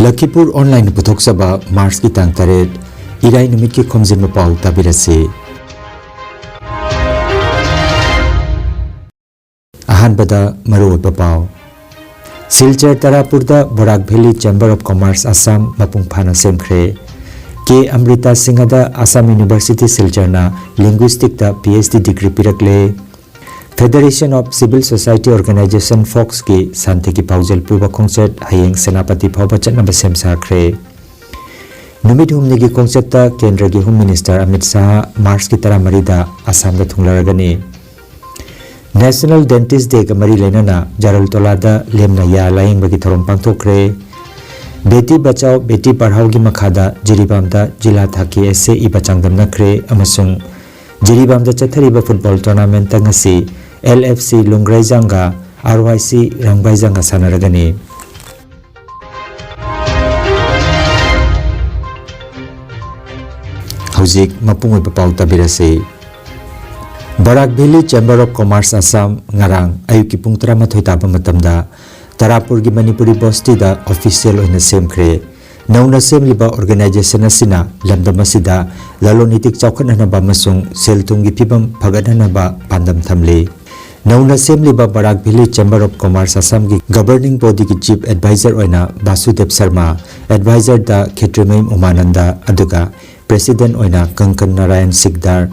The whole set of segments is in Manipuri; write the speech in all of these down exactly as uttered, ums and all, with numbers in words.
ꯂꯈꯤꯄꯨꯔ ꯑꯣꯟꯂꯥꯏꯟꯅ ꯄꯨꯊꯣꯛꯆꯕ ꯃꯥꯔꯆꯀꯤ ꯇꯥꯡ ꯇꯔꯦꯠ, ꯏꯔꯥꯏ ꯅꯨꯃꯤꯠꯀꯤ ꯈꯣꯝꯖꯤꯟꯕ ꯄꯥꯎ ꯇꯥꯕꯤꯔꯁꯤ꯫ ꯑꯍꯥꯟꯕꯗ ꯃꯔꯨꯑꯣꯏꯕ ꯄꯥꯎ꯫ ꯁꯤꯜꯆꯔ ꯇꯔꯥꯄꯨꯔꯗ Barak valley chamber of commerce Assam ꯃꯄꯨꯡ ꯐꯥꯅ ꯁꯦꯝꯈ꯭ꯔꯦ꯫ ꯀꯦ ꯑꯃ꯭ꯔꯤꯇꯥ ꯁꯤꯡꯍꯗ ꯑꯁꯥꯝ ꯌꯨꯅꯤꯚꯔꯁꯤꯇꯤ ꯁꯤꯜꯆꯔꯅ ꯂꯤꯡꯒ꯭ꯋꯤꯁꯇꯤꯛꯇ ꯄꯤ ꯑꯩꯆ ꯗꯤ ꯗꯤꯒ꯭ꯔꯤ ꯄꯤꯔꯛꯂꯦ꯫ Federation of Civil Society Organization, ꯐꯣꯛꯁꯀꯤ ꯁꯥꯟꯇꯤꯒꯤ ꯄꯥꯎꯖꯦꯜ ꯄꯨꯕ ꯈꯣꯡꯆꯠ ꯍꯌꯦꯡ ꯁꯦꯅꯥꯄꯇꯤ ꯐꯥꯎꯕ ꯆꯠꯅꯕ ꯁꯦꯝ ꯁꯥꯈ꯭ꯔꯦ꯫ ꯅꯨꯃꯤꯠ ꯍꯨꯝꯅꯤꯒꯤ ꯈꯣꯡꯆꯠꯇ ꯀꯦꯟꯗ꯭ꯔꯒꯤ ꯍꯣꯝ ꯃꯤꯅꯤꯁꯇꯔ ꯑꯃꯤꯠ ꯁꯥꯍ ꯃꯥꯔꯆꯀꯤ ꯇꯔꯥꯃꯔꯤꯗ ꯑꯁꯥꯝꯗ ꯊꯨꯡꯂꯔꯒꯅꯤ꯫ National Dentist Dayꯒ ꯃꯔꯤ ꯂꯩꯅꯅ ꯖꯔꯜꯇꯣꯂꯥꯗ ꯂꯦꯝꯅ ꯌꯥ ꯂꯥꯌꯦꯡꯕꯒꯤ ꯊꯧꯔꯝ ꯄꯥꯡꯊꯣꯛꯈ꯭ꯔꯦ꯫ ꯕꯦꯇꯤ ꯕꯆꯥꯎ ꯕꯦꯇꯤ ꯄꯔꯍꯥꯎꯒꯤ ꯃꯈꯥꯗ ꯖꯤꯔꯤꯕꯥꯝꯗ ꯖꯤꯂꯥ ꯊꯥꯛꯀꯤ ꯑꯦꯁꯦ ꯏꯕ ꯆꯥꯡꯗꯝꯅꯈ꯭ꯔꯦ ꯑꯃꯁꯨꯡ ꯖꯤꯔꯤꯕꯥꯝꯗ ꯆꯠꯊꯔꯤꯕ ꯐꯨꯠꯕꯣꯜ ꯇꯣꯔꯅꯥꯃꯦꯟꯠꯇ ꯉꯁꯤ ꯑꯦꯜ ꯑꯦꯐ ꯁꯤ ꯂꯨꯡꯒ꯭ꯔꯩꯖꯥꯡꯒ ꯑꯥꯔ ꯋꯥꯏ ꯁꯤ ꯔꯥꯡꯕꯥꯏꯖꯥꯡꯒ ꯁꯥꯟꯅꯔꯒꯅꯤ꯫ ꯍꯧꯖꯤꯛ ꯃꯄꯨꯡ ꯑꯣꯏꯕ ꯄꯥꯎ ꯇꯥꯕꯤꯔꯁꯤ꯫ Barak valley chamber of commerce Assam ꯉꯔꯥꯡ ꯑꯌꯨꯛꯀꯤ ꯄꯨꯡ ꯇꯔꯥꯃꯥꯊꯣꯏ ꯇꯥꯕ ꯃꯇꯝꯗ ꯇꯔꯥꯄꯨꯔꯒꯤ ꯃꯅꯤꯄꯨꯔꯤ ꯕꯁꯇꯤꯗ ꯑꯣꯐꯤꯁꯤꯌꯦꯜ ꯑꯣꯏꯅ ꯁꯦꯝꯈ꯭ꯔꯦ꯫ ꯅꯧꯅ ꯁꯦꯝꯂꯤꯕ ꯑꯣꯔꯒꯅꯥꯏꯖꯦꯁꯟ ꯑꯁꯤꯅ ꯂꯝꯗꯝ ꯑꯁꯤꯗ ꯂꯂꯣꯟ ꯏꯇꯤꯛ ꯆꯥꯎꯈꯠꯍꯟꯅꯕ ꯑꯃꯁꯨꯡ ꯁꯦꯜ ꯊꯨꯝꯒꯤ ꯐꯤꯕꯝ ꯐꯒꯠꯍꯟꯅꯕ ꯄꯥꯟꯗꯝ ꯊꯝꯂꯤ꯫ ꯅꯧꯅ ꯁꯦꯝꯂꯤꯕ ꯕꯔꯥꯛ ꯚꯦꯂꯤ ꯆꯦꯝꯕꯔ ꯑꯣꯐ ꯀꯣꯃꯔꯁ ꯑꯁꯥꯝꯒꯤ ꯒꯕꯔꯅꯤꯡ ꯕꯣꯗꯤꯒꯤ ꯆꯤꯐ ꯑꯦꯗꯚꯥꯏꯖꯔ ꯑꯣꯏꯅ ꯕꯥꯁꯨꯗꯦꯕ ꯁꯔꯃ, ꯑꯦꯗꯚꯥꯏꯖꯔꯗ ꯈꯦꯇ꯭ꯔꯤꯃꯌꯨꯝ ꯎꯃꯥꯅꯟꯗ, ꯑꯗꯨꯒ ꯄ꯭ꯔꯦꯁꯤꯗꯦꯟꯠ ꯑꯣꯏꯅ ꯀꯪꯀꯟ ꯅꯥꯔꯥꯌꯟ ꯁꯤꯛꯗꯥꯔ,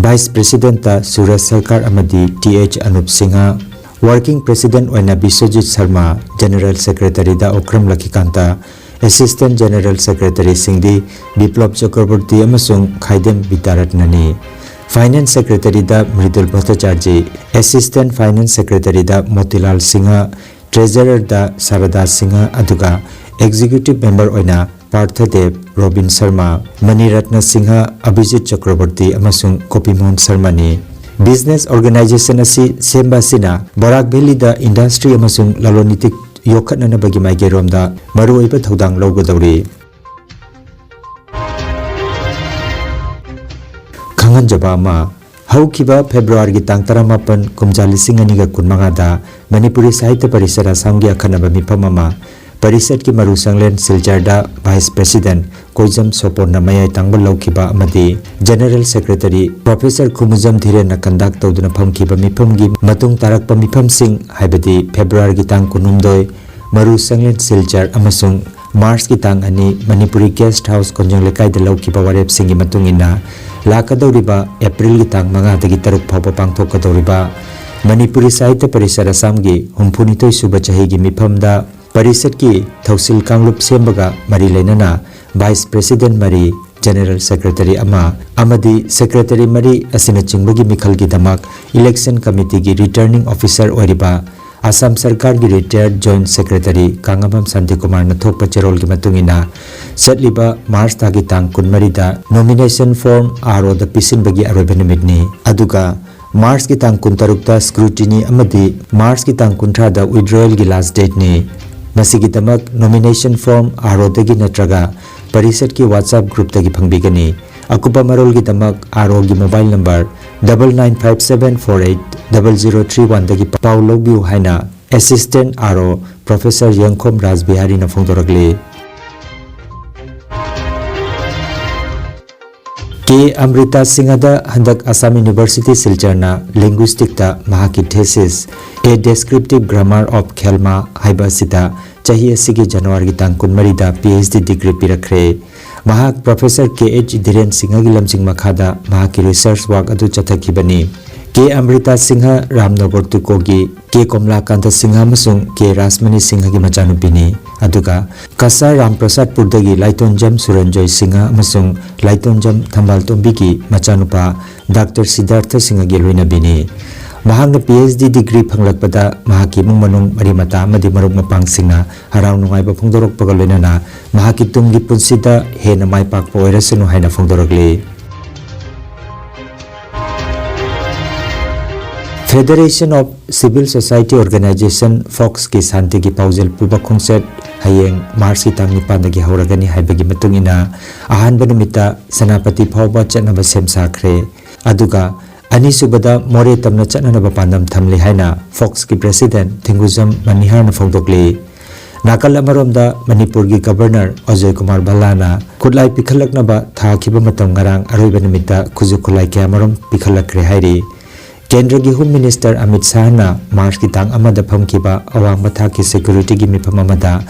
ꯚꯥꯏꯁ ꯄ꯭ꯔꯦꯁꯤꯗꯦꯟꯠꯇ ꯁꯨꯔꯖ ꯁꯔꯀꯥꯔ ꯑꯃꯗꯤ T H Anup Singh, working president ꯑꯣꯏꯅ ꯕꯤꯁ꯭ꯋꯖꯤꯠ ꯁꯔꯃ, ꯖꯦꯅꯔꯦꯜ ꯁꯦꯀ꯭ꯔꯦꯇꯔꯤꯗ ꯑꯣꯀ꯭ꯔꯝ ꯂꯈꯤꯀꯥꯟꯇ, ꯑꯦꯁꯤꯁ꯭ꯇꯦꯟꯠ ꯖꯦꯅꯔꯦꯜ ꯁꯦꯀ꯭ꯔꯦꯇꯔꯤꯁꯤꯡꯗꯤ ꯕꯤꯄ꯭ꯂꯕ ꯆꯀ꯭ꯔꯕꯔꯇꯤ ꯑꯃꯁꯨꯡ ꯈꯥꯏꯗꯦꯝ ꯕꯤꯗ꯭ꯌꯥꯔꯠꯅꯅꯤ꯫ ꯐꯥꯏꯅꯥꯟꯁ ꯁꯦꯀ꯭ꯔꯦꯇꯔꯤꯗ ꯃ꯭ꯔꯤꯗꯨꯜ ꯚꯠꯇꯥꯆꯥꯔꯖꯤ, ꯑꯦꯁꯤꯁ꯭ꯇꯦꯟꯠ ꯐꯥꯏꯅꯥꯟꯁ ꯁꯦꯀ꯭ꯔꯦꯇꯔꯤꯗ ꯃꯣꯇꯤꯂꯥꯜ ꯁꯤꯡꯍ, ꯇ꯭ꯔꯦꯖꯔꯔꯗ ꯁꯥꯔꯗꯥ ꯁꯤꯡꯍ, ꯑꯗꯨꯒ ꯑꯦꯛꯖꯤꯀ꯭ꯌꯨꯇꯤꯚ ꯃꯦꯝꯕꯔ ꯑꯣꯏꯅ ꯄꯥꯔꯊꯗꯦꯕ, ꯔꯣꯕꯤꯟ ꯁꯔꯃ, ꯃꯅꯤꯔꯠꯅ ꯁꯤꯡꯍ, ꯑꯚꯤꯖꯤꯠ ꯆꯀ꯭ꯔꯕꯔꯇꯤ ꯑꯃꯁꯨꯡ ꯒꯣꯄꯤꯃꯣꯍꯟ ꯁꯔꯃꯅꯤ꯫ ꯕꯤꯖꯤꯅꯦꯁ ꯑꯣꯔꯒꯅꯥꯏꯖꯦꯁꯟ ꯑꯁꯤ ꯁꯦꯝꯕ ꯑꯁꯤꯅ ꯕꯔꯥꯛ ꯚꯦꯂꯤꯗ ꯏꯟꯗꯁꯇ꯭ꯔꯤ ꯑꯃꯁꯨꯡ ꯂꯂꯣꯟ ꯏꯇꯤꯛ ꯌꯣꯛꯈꯠꯅꯅꯕꯒꯤ ꯃꯥꯏꯀꯩꯔꯣꯝꯗ ꯃꯔꯨꯑꯣꯏꯕ ꯊꯧꯗꯥꯡ ꯂꯧꯒꯗꯧꯔꯤ꯫ ꯈꯪꯍꯟꯖꯕ ꯑꯃ, ꯍꯧꯈꯤꯕ ꯐꯦꯕ꯭ꯔꯨꯋꯥꯔꯤꯒꯤ ꯇꯥꯡ ꯇꯔꯥꯃꯥꯄꯟ, ꯀꯨꯝꯖꯥ ꯂꯤꯁꯤꯡ ꯑꯅꯤꯒ ꯀꯨꯟꯃꯉꯥꯗ ꯃꯅꯤꯄꯨꯔꯤ ꯁꯥꯍꯤꯇ꯭ꯌ ꯄꯔꯤꯁꯠ ꯑꯁꯥꯝꯒꯤ ꯑꯈꯟꯅꯕ ꯃꯤꯐꯝ ꯑꯃ ꯄꯔꯤꯁꯠꯀꯤ ꯃꯔꯨ ꯁꯪꯂꯦꯟ ꯁꯤꯜꯆꯔꯗ Vice President ꯀꯣꯏꯖꯝ ꯁꯣꯄꯣꯟꯅ ꯃꯌꯥꯏ ꯇꯥꯡꯕ ꯂꯧꯈꯤꯕ ꯑꯃꯗꯤ General Secretary Professor ꯈꯨꯃꯨꯖꯝ ꯙꯤꯔꯦꯟꯅ conduct ꯇꯧꯗꯨꯅ ꯐꯝꯈꯤꯕ ꯃꯤꯐꯝꯒꯤ ꯃꯇꯨꯡ ꯇꯥꯔꯛꯄ ꯃꯤꯐꯝꯁꯤꯡ, ꯍꯥꯏꯕꯗꯤ Februaryꯒꯤ ꯇꯥꯡ ꯀꯨꯟꯍꯨꯝꯗꯣꯏ ꯃꯔꯨ ꯁꯪꯂꯦꯟ ꯁꯤꯜꯆꯔ ꯑꯃꯁꯨꯡ Marchꯀꯤ ꯇꯥꯡ ꯑꯅꯤ ꯃꯅꯤꯄꯨꯔꯤ Guest House ꯀꯣꯟꯖꯪ ꯂꯩꯀꯥꯏꯗ ꯂꯧꯈꯤꯕ ꯋꯥꯔꯦꯞꯁꯤꯡꯒꯤ ꯃꯇꯨꯡ ꯏꯟꯅ, ꯂꯥꯛꯀꯗꯧꯔꯤꯕ Aprilꯒꯤ ꯇꯥꯡ ꯃꯉꯥꯗꯒꯤ ꯇꯔꯨꯛ ꯐꯥꯎꯕ ꯄꯥꯡꯊꯣꯛꯀꯗꯧꯔꯤꯕ ꯃꯅꯤꯄꯨꯔꯤ ꯁꯥꯍꯤꯇ꯭ꯌ ꯄꯔꯤꯁꯠ ꯑꯁꯥꯝꯒꯤ ꯍꯨꯝꯐꯨꯅꯤꯊꯣꯏ ꯁꯨꯕ ꯆꯍꯤꯒꯤ ꯃꯤꯐꯝꯗ ꯄꯔꯤꯁꯠꯀꯤ ꯊꯧꯁꯤꯜ ꯀꯥꯡꯂꯨꯞ ꯁꯦꯝꯕꯒ ꯃꯔꯤ ꯂꯩꯅꯅ Vice President ꯃꯔꯤ, General Secretary ꯑꯃ ꯑꯃꯗꯤ Secretary ꯃꯔꯤ ꯑꯁꯤꯅꯆꯤꯡꯕꯒꯤ ꯃꯤꯈꯜꯒꯤꯗꯃꯛ Election Committeeꯒꯤ Returning Officer ꯑꯣꯏꯔꯤꯕ ꯑꯁꯥꯝ ꯁꯔꯀꯥꯔꯒꯤ retired Joint Secretary ꯀꯥꯉꯥꯕꯝ ꯁꯥꯟꯇꯤꯀꯨꯃꯥꯔꯅ ꯊꯣꯛꯄ ꯆꯦꯔꯣꯜꯒꯤ ꯃꯇꯨꯡ ꯏꯟꯅ, ꯆꯠꯂꯤꯕ March ꯊꯥꯒꯤ ꯇꯥꯡ ꯀꯨꯟꯃꯔꯤꯗ nomination form ROꯗ ꯄꯤꯁꯤꯟꯕꯒꯤ ꯑꯔꯣꯏꯕ ꯅꯨꯃꯤꯠꯅꯤ꯫ ꯑꯗꯨꯒ Marchꯀꯤ ꯇꯥꯡ ꯀꯨꯟꯇꯔꯨꯛꯇ scrutiny ꯑꯃꯗꯤ Marchꯀꯤ ꯇꯥꯡ ꯀꯨꯟꯊ꯭ꯔꯥꯗ withdrawalꯒꯤ last dateꯅꯤ꯫ ꯃꯁꯤꯒꯤꯗꯃꯛ nomination form ROꯗꯒꯤ ꯅꯠꯇ꯭ꯔꯒ ꯄꯔꯤꯁꯠꯀꯤ WhatsApp groupꯇꯒꯤ ꯐꯪꯕꯤꯒꯅꯤ꯫ ꯑꯀꯨꯞꯄ ꯃꯔꯣꯜꯒꯤꯗꯃꯛ ROꯒꯤ mobile number double nine five seven four eight double zero three oneꯗꯒꯤ ꯄꯥꯎ ꯂꯧꯕꯤꯌꯨ ꯍꯥꯏꯅ Assistant RO Professor ꯌꯦꯡꯈꯣꯝ ꯔꯥꯖꯕꯤꯍꯥꯔꯤꯅ ꯐꯣꯡꯗꯣꯔꯛꯂꯤ꯫ ꯀꯦ ꯑꯃ꯭ꯔꯤꯇꯥ ꯁꯤꯡꯍꯗ ꯍꯟꯗꯛ ꯑꯁꯥꯝ ꯌꯨꯅꯤꯚꯔꯁꯤꯇꯤ ꯁꯤꯜꯆꯔꯅ linguisticꯇ ꯃꯍꯥꯛꯀꯤ thesis A Descriptive Grammar of Khelma ꯍꯥꯏꯕ ꯑꯁꯤꯗ ꯆꯍꯤ ꯑꯁꯤꯒꯤ ꯖꯅꯋꯥꯔꯤꯒꯤ ꯇꯥꯡ ꯀꯨꯟꯃꯔꯤꯗ PhD degree ꯄꯤꯔꯛꯈ꯭ꯔꯦ꯫ ꯃꯍꯥꯛ Professor ꯀꯦ ꯑꯩꯆ ꯙꯤꯔꯦꯟ ꯁꯤꯡꯍꯒꯤ ꯂꯝꯖꯤꯡ ꯃꯈꯥꯗ ꯃꯍꯥꯛꯀꯤ research work ꯑꯗꯨ ꯆꯠꯊꯈꯤꯕꯅꯤ꯫ ꯀꯦ ꯑꯃ꯭ꯔꯤꯇꯥ ꯁꯤꯡꯍ ꯔꯥꯝꯅꯒꯔ ꯇꯨꯀꯣꯒꯤ ꯀꯦ ꯀꯣꯝꯂꯥꯀꯥꯟꯇ ꯁꯤꯡꯍ ꯑꯃꯁꯨꯡ ꯀꯦ ꯔꯥꯁꯃꯅꯤ ꯁꯤꯡꯍꯒꯤ ꯃꯆꯥꯅꯨꯄꯤꯅꯤ꯫ ꯑꯗꯨꯒ ꯀꯁꯥꯔ ꯔꯥꯝꯄ꯭ꯔꯁꯥꯗꯄꯨꯔꯗꯒꯤ ꯂꯥꯏꯇꯣꯟꯖꯝ ꯁꯨꯔꯟꯖꯣꯏ ꯁꯤꯡꯍ ꯑꯃꯁꯨꯡ ꯂꯥꯏꯇꯣꯟꯖꯝ ꯊꯝꯕꯥꯜꯇꯣꯝꯕꯤꯒꯤ ꯃꯆꯥꯅꯨꯄꯥ ꯗꯥꯛꯇꯔ ꯁꯤꯗꯥꯔꯊ ꯁꯤꯡꯍꯒꯤ ꯂꯣꯏꯅꯕꯤꯅꯤ꯫ ꯃꯍꯥꯛꯅ PhD degree ꯐꯪꯂꯛꯄꯗ ꯃꯍꯥꯛꯀꯤ ꯏꯃꯨꯡ ꯃꯅꯨꯡ, ꯃꯔꯤ ꯃꯇꯥ ꯑꯃꯗꯤ ꯃꯔꯨꯞ ꯃꯄꯥꯡꯁꯤꯡꯅ ꯍꯔꯥꯎ ꯅꯨꯡꯉꯥꯏꯕ ꯐꯣꯡꯗꯣꯔꯛꯄꯒ ꯂꯣꯏꯅꯅ ꯃꯍꯥꯛꯀꯤ ꯇꯨꯡꯒꯤ ꯄꯨꯟꯁꯤꯗ ꯍꯦꯟꯅ ꯃꯥꯏ ꯄꯥꯛꯄ ꯑꯣꯏꯔꯁꯅꯨ ꯍꯥꯏꯅ ꯐꯣꯡꯗꯣꯔꯛꯂꯤ꯫ Federation of Civil Society Organization, ꯐꯣꯛꯁꯀꯤ ꯁꯥꯟꯇꯤꯒꯤ ꯄꯥꯎꯖꯦꯜ ꯄꯨꯕ ꯈꯣꯡꯆꯠ ꯍꯌꯦꯡ ꯃꯥꯔꯆꯀꯤ ꯇꯥꯡ ꯅꯤꯄꯥꯟꯗꯒꯤ ꯍꯧꯔꯒꯅꯤ ꯍꯥꯏꯕꯒꯤ ꯃꯇꯨꯡ ꯏꯟꯅ, ꯑꯍꯥꯟꯕ ꯅꯨꯃꯤꯠꯇ ꯁꯦꯅꯥꯄꯇꯤ ꯐꯥꯎꯕ ꯆꯠꯅꯕ ꯁꯦꯝ ꯁꯥꯈ꯭ꯔꯦ꯫ ꯑꯗꯨꯒ ꯑꯅꯤꯁꯨꯕꯗ ꯃꯣꯔꯦ ꯇꯝꯅ ꯆꯠꯅꯅꯕ ꯄꯥꯟꯗꯝ ꯊꯝꯂꯤ ꯍꯥꯏꯅ ꯐꯣꯛꯁꯀꯤ President ꯊꯤꯡꯒꯨꯖꯝ ꯃꯅꯤꯍꯥꯔꯅ ꯐꯣꯡꯗꯣꯛꯂꯤ꯫ ꯅꯥꯀꯜ ꯑꯃꯔꯣꯝꯗ ꯃꯅꯤꯄꯨꯔꯒꯤ ꯒꯕꯔꯅꯔ ꯑꯖꯣꯏ ꯀꯨꯃꯥꯔ ꯚꯜꯂꯥꯅ ꯈꯨꯠꯂꯥꯏ ꯄꯤꯈꯠꯂꯛꯅꯕ ꯊꯥꯈꯤꯕ ꯃꯇꯝ ꯉꯔꯥꯡ ꯑꯔꯣꯏꯕ ꯅꯨꯃꯤꯠꯇ ꯈꯨꯠꯁꯨ ꯈꯨꯠꯂꯥꯏ ꯀꯌꯥꯃꯔꯨꯝ ꯄꯤꯈꯠꯂꯛꯈ꯭ꯔꯦ ꯍꯥꯏꯔꯤ꯫ ꯀꯦꯟꯗ꯭ꯔꯒꯤ ꯍꯣꯝ ꯃꯤꯅꯤꯁꯇꯔ ꯑꯃꯤꯠ ꯁꯥꯍꯅ ꯃꯥꯔꯆꯀꯤ ꯇꯥꯡ ꯑꯃꯗ ꯐꯝꯈꯤꯕ ꯑꯋꯥꯡꯕ ꯊꯥꯛꯀꯤ ꯁꯦꯀ꯭ꯌꯨꯔꯤꯇꯤꯒꯤ ꯃꯤꯐꯝ ꯑꯃꯗ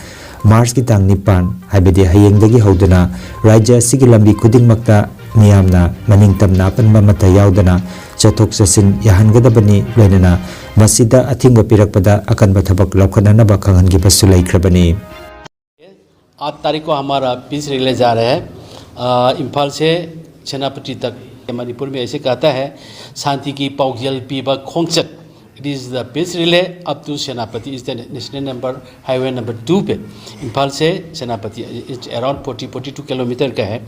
ꯃꯥꯔꯆꯀꯤ ꯇꯥꯡ ꯅꯤꯄꯥꯟ, ꯍꯥꯏꯕꯗꯤ ꯍꯌꯦꯡꯗꯒꯤ ꯍꯧꯗꯨꯅ ꯔꯥꯖ꯭ꯌ ꯑꯁꯤꯒꯤ ꯂꯝꯕꯤ ꯈꯨꯗꯤꯡꯃꯛꯇ ꯃꯤꯌꯥꯝꯅ ꯃꯅꯤꯡꯇꯝꯅ ꯑꯄꯟꯕ ꯑꯃꯠꯇ ꯌꯥꯎꯗꯅ ꯆꯠꯊꯣꯛ ꯆꯠꯁꯤꯟ ꯌꯥꯍꯟꯒꯗꯕꯅꯤ, ꯂꯣꯏꯅꯅ ꯃꯁꯤꯗ ꯑꯊꯤꯡꯕ ꯄꯤꯔꯛꯄꯗ ꯑꯀꯟꯕ ꯊꯕꯛ ꯂꯧꯈꯠꯅꯅꯕ ꯈꯪꯍꯟꯈꯤꯕꯁꯨ ꯂꯩꯈ꯭ꯔꯕꯅꯤ꯫ आठ तारीख को हमारा पीस रिले जा रहा है, अ, इम्फाल से सेनापति तक। मणिपुर में ऐसे कहता है, शांति की पाउजेल पीबा खोंगचक। It is the peace relay up to Senapati, is the national number, highway number two पे, इम्फाल से सेनापति, it's around forty, forty two kilometer का है।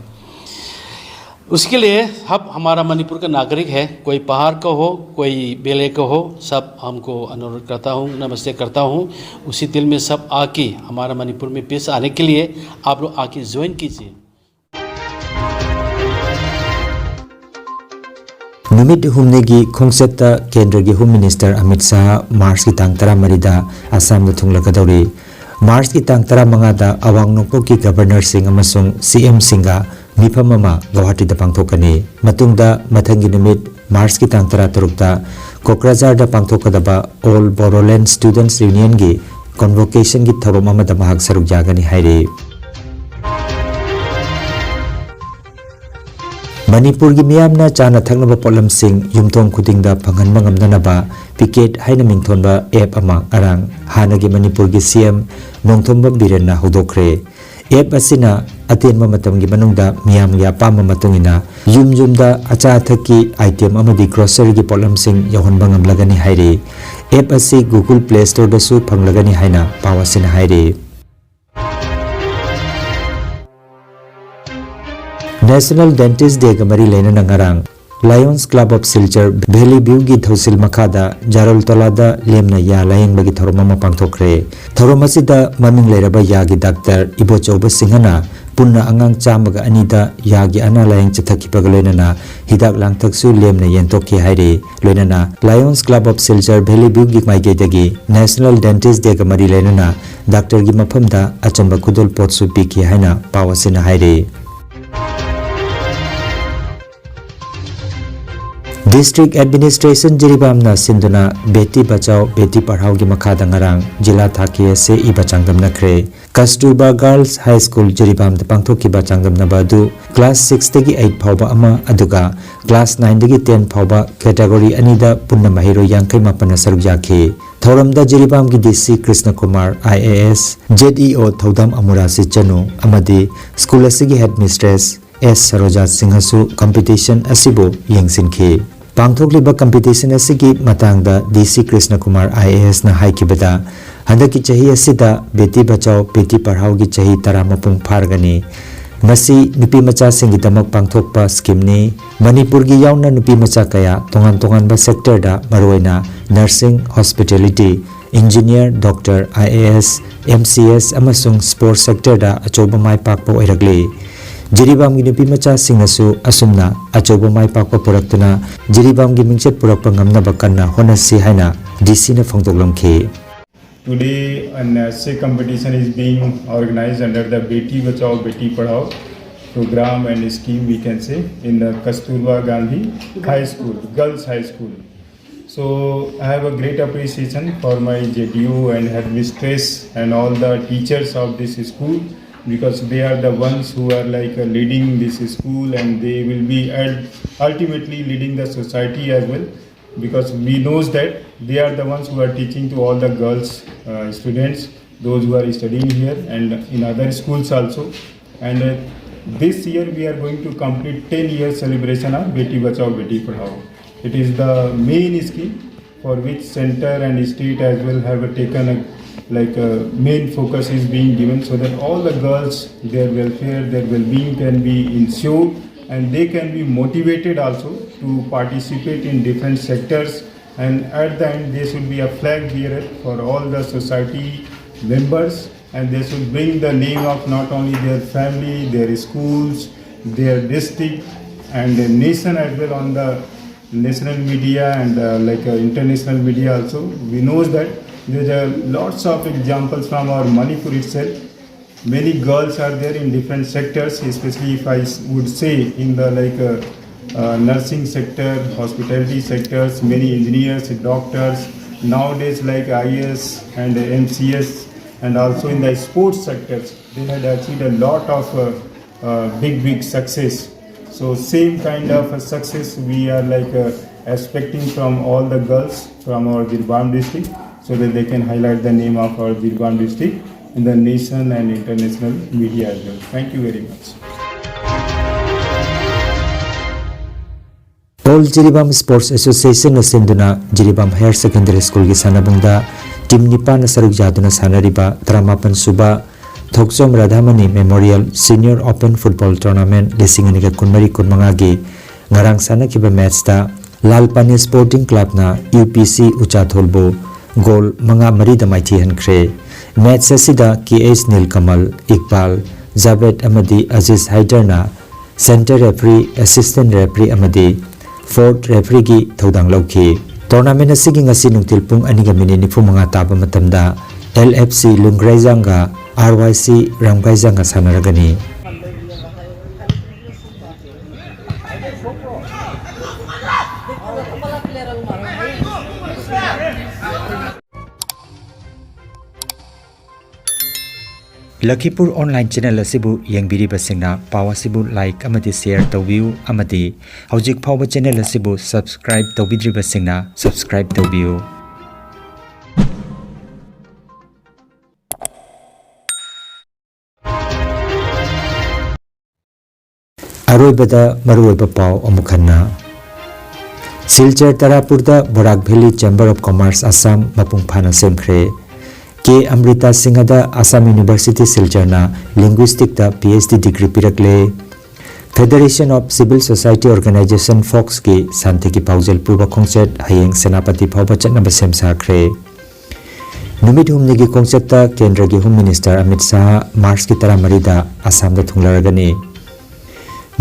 उसके लिए, अब हमारा मणिपुर का नागरिक है, कोई पहाड़ का हो, कोई बेले का हो, सब हमको अनुरोध करता हूँ, नमस्ते करता हूँ। उसी दिल में सब आके, हमारा मणिपुर में पीस आने के लिए आप लोग आके ज्वाइन कीजिए। ꯅꯨꯃꯤꯠ ꯍꯨꯝꯅꯤꯒꯤ ꯈꯣꯡꯆꯠꯇ ꯀꯦꯟꯗ꯭ꯔꯒꯤ ꯍꯣꯝ ꯃꯤꯅꯤꯁꯇꯔ ꯑꯃꯤꯠ ꯁꯥꯍ ꯃꯥꯔꯆꯀꯤ ꯇꯥꯡ ꯇꯔꯥꯃꯔꯤꯗ ꯑꯁꯥꯝꯗ ꯊꯨꯡꯂꯛꯀꯗꯧꯔꯤ꯫ ꯃꯥꯔꯆꯀꯤ ꯇꯥꯡ ꯇꯔꯥꯃꯉꯥꯗ ꯑꯋꯥꯡ ꯅꯣꯡꯄꯣꯛꯀꯤ ꯒꯕꯔꯅꯔꯁꯤꯡ ꯑꯃꯁꯨꯡ ꯁꯤ ꯑꯦꯝꯁꯤꯡꯒ ꯃꯤꯐꯝ ꯑꯃ ꯒꯧꯍꯥꯇꯤꯗ ꯄꯥꯡꯊꯣꯛꯀꯅꯤ꯫ ꯃꯇꯨꯡꯗ ꯃꯊꯪꯒꯤ ꯅꯨꯃꯤꯠ ꯃꯥꯔꯆꯀꯤ ꯇꯥꯡ ꯇꯔꯥꯇꯔꯨꯛꯇ ꯀꯣꯀ꯭ꯔꯥꯖꯥꯔꯗ ꯄꯥꯡꯊꯣꯛꯀꯗꯕ ꯑꯣꯜ ꯕꯣꯔꯣꯂꯦꯟ ꯁ꯭ꯇꯨꯗꯦꯟꯠꯁ ꯌꯨꯅꯤꯌꯟꯒꯤ ꯀꯣꯟꯚꯣꯀꯦꯁꯟꯒꯤ ꯊꯧꯔꯝ ꯑꯃꯗ ꯃꯍꯥꯛ ꯁꯔꯨꯛ ꯌꯥꯒꯅꯤ ꯍꯥꯏꯔꯤ꯫ ꯃꯅꯤꯄꯨꯔꯒꯤ ꯃꯤꯌꯥꯝꯅ ꯆꯥꯅ ꯊꯛꯅꯕ ꯄꯣꯠꯂꯝꯁꯤꯡ ꯌꯨꯝꯊꯣꯡ ꯈꯨꯗꯤꯡꯗ ꯐꯪꯍꯟꯕ ꯉꯝꯅꯅꯕ ꯄꯤꯀꯦꯠ ꯍꯥꯏꯅ ꯃꯤꯡꯊꯣꯟꯕ ꯑꯦꯞ ꯑꯃ ꯉꯔꯥꯡ ꯍꯥꯟꯅꯒꯤ ꯃꯅꯤꯄꯨꯔꯒꯤ ꯁꯤ ꯑꯦꯝ ꯅꯣꯡꯊꯣꯝꯕꯝ ꯕꯤꯔꯦꯟꯅ ꯍꯧꯗꯣꯛꯈ꯭ꯔꯦ꯫ ꯑꯦꯞ ꯑꯁꯤꯅ ꯑꯇꯦꯟꯕ ꯃꯇꯝꯒꯤ ꯃꯅꯨꯡꯗ ꯃꯤꯌꯥꯝꯒꯤ ꯑꯄꯥꯝꯕ ꯃꯇꯨꯡ ꯏꯟꯅ ꯌꯨꯝ ꯌꯨꯝꯗ ꯑꯆꯥ ꯑꯊꯛꯀꯤ ꯑꯥꯏꯇꯦꯝ ꯑꯃꯗꯤ ꯒ꯭ꯔꯣꯁꯔꯤꯒꯤ ꯄꯣꯠꯂꯝꯁꯤꯡ ꯌꯧꯍꯟꯕ ꯉꯝꯂꯒꯅꯤ ꯍꯥꯏꯔꯤ꯫ ꯑꯦꯞ ꯑꯁꯤ Google Play Storeꯗꯁꯨ ꯐꯪꯂꯒꯅꯤ ꯍꯥꯏꯅ ꯄꯥꯎ ꯑꯁꯤꯅ ꯍꯥꯏꯔꯤ꯫ National Dentist Dayꯒ ꯃꯔꯤ ꯂꯩꯅꯅ ꯉꯔꯥꯡ Lions Club of Silchar Valley Viewꯒꯤ ꯊꯧꯁꯤꯜ ꯃꯈꯥꯗ ꯖꯥꯔꯣꯜ ꯇꯣꯂꯥꯗ ꯂꯦꯝꯅ ꯌꯥ ꯂꯥꯌꯦꯡꯕꯒꯤ ꯊꯧꯔꯝ ꯑꯃ ꯄꯥꯡꯊꯣꯛꯈ꯭ꯔꯦ꯫ ꯊꯧꯔꯝ ꯑꯁꯤꯗ ꯃꯃꯤꯡ ꯂꯩꯔꯕ ꯌꯥꯒꯤ ꯗꯥꯛꯇꯔ ꯏꯕꯣꯆꯧꯕ ꯁꯤꯡꯍꯅ ꯄꯨꯟꯅ ꯑꯉꯥꯡ ꯆꯥꯝꯃꯒ ꯑꯅꯤꯗ ꯌꯥꯒꯤ ꯑꯅꯥ ꯂꯥꯌꯦꯡ ꯆꯠꯊꯈꯤꯕꯒ ꯂꯣꯏꯅꯅ ꯍꯤꯗꯥꯛ ꯂꯥꯡꯊꯛꯁꯨ ꯂꯦꯝꯅ ꯌꯦꯟꯊꯣꯛꯈꯤ ꯍꯥꯏꯔꯤ꯫ ꯂꯣꯏꯅꯅ Lions Club of Silchar Valley Viewꯒꯤ ꯃꯥꯏꯀꯩꯗꯒꯤ National Dentist Dayꯒ ꯃꯔꯤ ꯂꯩꯅꯅ ꯗꯥꯛꯇꯔꯒꯤ ꯃꯐꯝꯗ ꯑꯆꯝꯕ ꯈꯨꯗꯣꯜ ꯄꯣꯠꯁꯨ ꯄꯤꯈꯤ ꯍꯥꯏꯅ ꯄꯥꯎ ꯑꯁꯤꯅ ꯍꯥꯏꯔꯤ꯫ District Administration ꯖꯤꯔꯤꯕꯥꯝꯅ ꯁꯤꯟꯗꯨꯅ ꯕꯦꯇꯤ ꯕꯆꯥꯎ ꯕꯦꯇꯤ ꯄꯔꯍꯥꯎꯒꯤ ꯃꯈꯥꯗ ꯉꯔꯥꯡ ꯖꯤꯂꯥ ꯊꯥꯛꯀꯤ essay ꯏꯕ ꯆꯥꯡꯗꯝꯅꯈ꯭ꯔꯦ꯫ ꯀꯁꯇꯨꯔꯕꯥ Girls High School ꯖꯤꯔꯤꯕꯥꯝꯗ ꯄꯥꯡꯊꯣꯛꯈꯤꯕ ꯆꯥꯡꯗꯝꯅꯕ ꯑꯗꯨ class sixꯇꯒꯤ eight ꯐꯥꯎꯕ ꯑꯃ, ꯑꯗꯨꯒ class nineꯗꯒꯤ ten ꯐꯥꯎꯕ category ꯑꯅꯤꯗ ꯄꯨꯟꯅ ꯃꯍꯩꯔꯣꯏ ꯌꯥꯡꯈꯩ ꯃꯥꯄꯟꯅ ꯁꯔꯨꯛ ꯌꯥꯈꯤ꯫ ꯊꯧꯔꯝꯗ ꯖꯤꯔꯤꯕꯥꯝꯒꯤ DC Krishna Kumar IAS, ZEO ꯊꯧꯗꯥꯝ ꯑꯃꯨꯔꯥꯁꯤ ꯆꯅꯨ ꯑꯃꯗꯤ school ꯑꯁꯤꯒꯤ headmistress S ꯁꯔꯣꯖꯥ ꯁꯤꯡꯍꯁꯨ competition ꯑꯁꯤꯕꯨ ꯌꯦꯡꯁꯤꯟꯈꯤ꯫ ꯄꯥꯡꯊꯣꯛꯂꯤꯕ competition ꯑꯁꯤꯒꯤ ꯃꯇꯥꯡꯗ DC ꯀ꯭ꯔꯤꯁꯅ ꯀꯨꯃꯥꯔ IASꯅ ꯍꯥꯏꯈꯤꯕꯗ, ꯍꯟꯗꯛꯀꯤ ꯆꯍꯤ ꯑꯁꯤꯗ ꯕꯦꯇꯤ ꯕꯆꯥꯎ ꯕꯦꯇꯤ ꯄꯔꯍꯥꯎꯒꯤ ꯆꯍꯤ ꯇꯔꯥ ꯃꯄꯨꯡ ꯐꯥꯔꯒꯅꯤ꯫ ꯃꯁꯤ ꯅꯨꯄꯤ ꯃꯆꯥꯁꯤꯡꯒꯤꯗꯃꯛ ꯄꯥꯡꯊꯣꯛꯄ schemeꯅꯤ꯫ ꯃꯅꯤꯄꯨꯔꯒꯤ ꯌꯥꯎꯅ ꯅꯨꯄꯤ ꯃꯆꯥ ꯀꯌꯥ ꯇꯣꯉꯥꯟ ꯇꯣꯉꯥꯟꯕ sectorꯗ, ꯃꯔꯨꯑꯣꯏꯅ nursing, hospitality, engineer, doctor, IAS, MCS ꯑꯃꯁꯨꯡ sports sectorꯗ ꯑꯆꯧꯕ ꯃꯥꯏ ꯄꯥꯛꯄ ꯑꯣꯏꯔꯛꯂꯤ꯫ ꯖꯤꯔꯤꯕꯥꯝꯒꯤ ꯅꯨꯄꯤ ꯃꯆꯥꯁꯤꯡꯅꯁꯨ ꯑꯁꯨꯝꯅ ꯑꯆꯧꯕ ꯃꯥꯏ ꯄꯥꯛꯄ ꯄꯨꯔꯛꯇꯨꯅ ꯖꯤꯔꯤꯕꯥꯝꯒꯤ ꯃꯤꯡꯆꯠ ꯄꯨꯔꯛꯄ ꯉꯝꯅꯕ ꯀꯟꯅ ꯍꯣꯠꯅꯁꯤ ꯍꯥꯏꯅ DCꯅ ꯐꯣꯡꯗꯣꯛꯂꯝꯈꯤ꯫ Today, an essay competition is being organized under the Beti Bachao Beti Padhao program and scheme, we can say, in the Kasturba Gandhi High School, Girls High School. So, I have a great appreciation for my ZEO and headmistress and all the teachers of this school, because they are the ones who are, like, uh, leading this school, and they will be ul-, ultimately leading the society as well, because we knows that they are the ones who are teaching to all the girls, uh, students, those who are studying here and in other schools also. And, uh, this year we are going to complete ten year celebration of Beti Bachao Beti Padhao. It is the main scheme for which center and state as well have taken a, like, a main focus is being given, so that all the girls, their welfare, their well-being can be ensured, and they can be motivated also to participate in different sectors, and at the end they should be a flag bearer for all the society members. And they should bring the name of not only their family, their schools, their district, and the nation as well on the national media and uh, like uh, international media also. We know that there are lots of examples from our Manipur itself. Many girls are there in different sectors, especially if I s- would say in the like uh, uh, nursing sector, hospitality sectors, many engineers, doctors, nowadays like I A S and M C S, and also in the sports sectors, they had achieved a lot of uh, uh, big, big success. So same kind of a success we are like uh, expecting from all the girls from our Jiribam district, so that they can highlight the name of our Jiribam district in the nation and international media as well. Thank you very much. All Jiribam Sports Association ꯅ ꯁꯤꯟꯗꯨꯅ Jiribam Higher Secondary School ꯒꯤ ꯁꯥꯟꯅꯕꯨꯡꯗ team ꯅꯤꯄꯥꯟꯅ ꯁꯔꯨꯛ ꯌꯥꯗꯨꯅ ꯁꯥꯟꯅꯔꯤꯕ ꯇꯔꯥꯃꯥꯄꯟ ꯁꯨꯕ ꯊꯣꯛꯆꯣꯝ ꯔꯥꯙꯥꯃꯅꯤ Memorial Senior Open Football Tournament ꯂꯤꯁꯤꯡ ꯑꯅꯤꯒ ꯀꯨꯟꯃꯔꯤ ꯀꯨꯟꯃꯉꯥꯒꯤ ꯉꯔꯥꯡ ꯁꯥꯟꯅꯈꯤꯕ match ꯇ ꯂꯥꯜ ꯄꯥꯅꯤ Sporting Club ꯅ U P C ꯎꯆꯥꯊꯣꯜꯕꯨ goal ꯃꯉꯥ ꯃꯔꯤꯗ ꯃꯥꯏꯊꯤꯍꯟꯈ꯭ꯔꯦ꯫ Match ꯑꯁꯤꯗ K H ꯅꯤꯜꯀꯃꯜ, ꯏꯛꯕꯥꯜ, ꯖꯥꯕꯦꯗ ꯑꯃꯗꯤ Aziz ꯍꯥꯏꯗꯔꯅ center referee, assistant referee ꯑꯃꯗꯤ fourth referee ꯒꯤ ꯊꯧꯗꯥꯡ ꯂꯧꯈꯤ꯫ Tournament ꯑꯁꯤꯒꯤ ꯉꯁꯤ ꯅꯨꯡꯊꯤꯜ ꯄꯨꯡ ꯑꯅꯤꯒ minute ꯅꯤꯐꯨ ꯃꯉꯥ ꯇꯥꯕ ꯃꯇꯝꯗ L F C ꯂꯨꯡꯒ꯭ꯔꯩꯖꯥꯡꯒ R Y C ꯔꯝꯒꯥꯏꯖꯥꯡꯒ ꯁꯥꯟꯅꯔꯒꯅꯤ꯫ ꯂꯈꯤꯄꯨꯔ online channel ꯑꯁꯤꯕꯨ ꯌꯦꯡꯕꯤꯔꯤꯕꯁꯤꯡꯅ ꯄꯥꯎ ꯑꯁꯤꯕꯨ like ꯑꯃꯗꯤ share ꯇꯧꯕꯤꯌꯨ ꯑꯃꯗꯤ ꯍꯧꯖꯤꯛ ꯐꯥꯎꯕ channel ꯑꯁꯤꯕꯨ subscribe ꯇꯧꯕꯤꯗ꯭ꯔꯤꯕꯁꯤꯡꯅ subscribe ꯇꯧꯕꯤꯌꯨ꯫ ꯑꯔꯣꯏꯕꯗ ꯃꯔꯨꯑꯣꯏꯕ ꯄꯥꯎ ꯑꯃꯨꯛ ꯍꯟꯅ꯫ Silchar ꯇꯔꯥꯄꯨꯔꯗ ꯕꯣꯔꯥꯛ Valley Chamber of Commerce Assam ꯃꯄꯨꯡ ꯐꯥꯅ ꯁꯦꯝꯈ꯭ꯔꯦ꯫ K Amrita ꯁꯤꯡꯍꯗ Assam University ꯁꯤꯜꯆꯔꯅ linguistic ꯇ P H D degree ꯄꯤꯔꯛꯂꯦ꯫ Federation of Civil Society Organization, ꯐꯣꯛꯁꯀꯤ ꯁꯥꯟꯇꯤꯒꯤ ꯄꯥꯎꯖꯦꯜ ꯄꯨꯕ ꯈꯣꯡꯆꯠ ꯍꯌꯦꯡ ꯁꯦꯅꯥꯄꯇꯤ ꯐꯥꯎꯕ ꯆꯠꯅꯕ ꯁꯦꯝ ꯁꯥꯈ꯭ꯔꯦ꯫ ꯅꯨꯃꯤꯠ ꯍꯨꯝꯅꯤꯒꯤ ꯈꯣꯡꯆꯠꯇ ꯀꯦꯟꯗ꯭ꯔꯒꯤ ꯍꯣꯝ ꯃꯤꯅꯤꯁꯇꯔ ꯑꯃꯤꯠ ꯁꯥꯍ ꯃꯥꯔꯆꯀꯤ ꯇꯔꯥꯃꯔꯤꯗ ꯑꯁꯥꯝꯗ ꯊꯨꯡꯂꯔꯒꯅꯤ꯫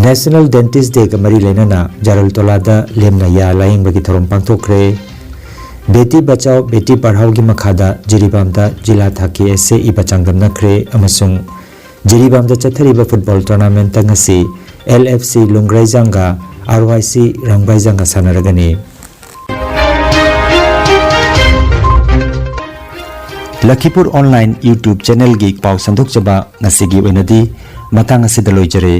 ꯅꯦꯁꯅꯦꯜ ꯗꯦꯟꯇꯤꯁ ꯗꯦꯒ ꯃꯔꯤ ꯂꯩꯅꯅ ꯖꯔꯜꯇꯣꯂꯥꯗ ꯂꯦꯝꯅ ꯌꯥ ꯂꯥꯌꯦꯡꯕꯒꯤ ꯊꯧꯔꯝ ꯄꯥꯡꯊꯣꯛꯈ꯭ꯔꯦ꯫ ꯕꯦꯇꯤ ꯕꯆꯥꯎ ꯕꯦꯇꯤ ꯄꯔꯍꯥꯎꯒꯤ ꯃꯈꯥꯗ ꯖꯤꯔꯤꯕꯥꯝꯗ ꯖꯤꯂꯥ ꯊꯥꯛꯀꯤ ꯑꯦꯁꯦ ꯏꯕ ꯆꯥꯡꯗꯝꯅꯈ꯭ꯔꯦ ꯑꯃꯁꯨꯡ ꯖꯤꯔꯤꯕꯥꯝꯗ ꯆꯠꯊꯔꯤꯕ ꯐꯨꯠꯕꯣꯜ ꯇꯣꯔꯅꯥꯃꯦꯟꯠꯇ ꯉꯁꯤ ꯑꯦꯜ ꯑꯦꯐ ꯁꯤ ꯂꯨꯡꯒ꯭ꯔꯩꯖꯥꯡꯒ ꯑꯥꯔ ꯋꯥꯏ ꯁꯤ ꯔꯥꯡꯕꯥꯏꯖꯥꯡꯒ ꯁꯥꯟꯅꯔꯒꯅꯤ꯫ ꯂꯈꯤꯄꯨꯔ ꯑꯣꯟꯂꯥꯏꯟ YouTube ꯆꯦꯅꯦꯜꯒꯤ ꯄꯥꯎ ꯁꯟꯗꯣꯛꯆꯕ ꯉꯁꯤꯒꯤ ꯑꯣꯏꯅꯗꯤ ꯃꯇꯥꯡ ꯑꯁꯤꯗ ꯂꯣꯏꯖꯔꯦ꯫